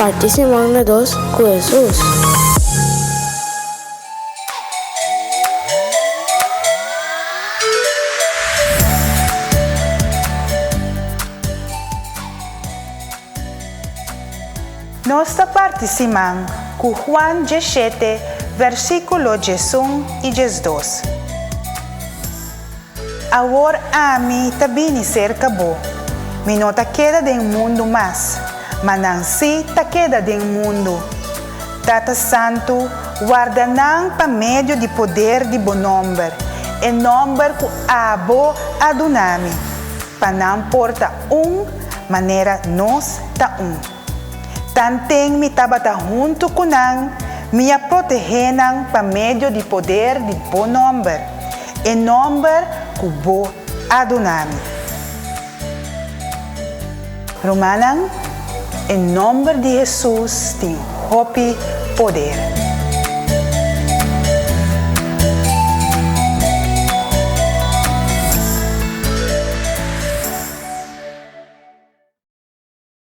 Parti siman na dos ku Hesus. Nos ta parti siman ku Juan 17, versíkulo 11 i 12. Awor ami ta bini serka bo. Mi no ta keda den mundu mas, ma nan sí ta keda den mundu. Tata Santu, warda nan pa medio di poder di bo nòmber, e nòmber ku abo a duna mi, pa nan por ta un manera nos ta un. Tanten mi tabata huntu ku nan, mi a protehé nan pa medio di poder di bo nòmber, e nòmber ku bo a duna mi. Rumannan, e nòmber di Hesus tin hopi poder.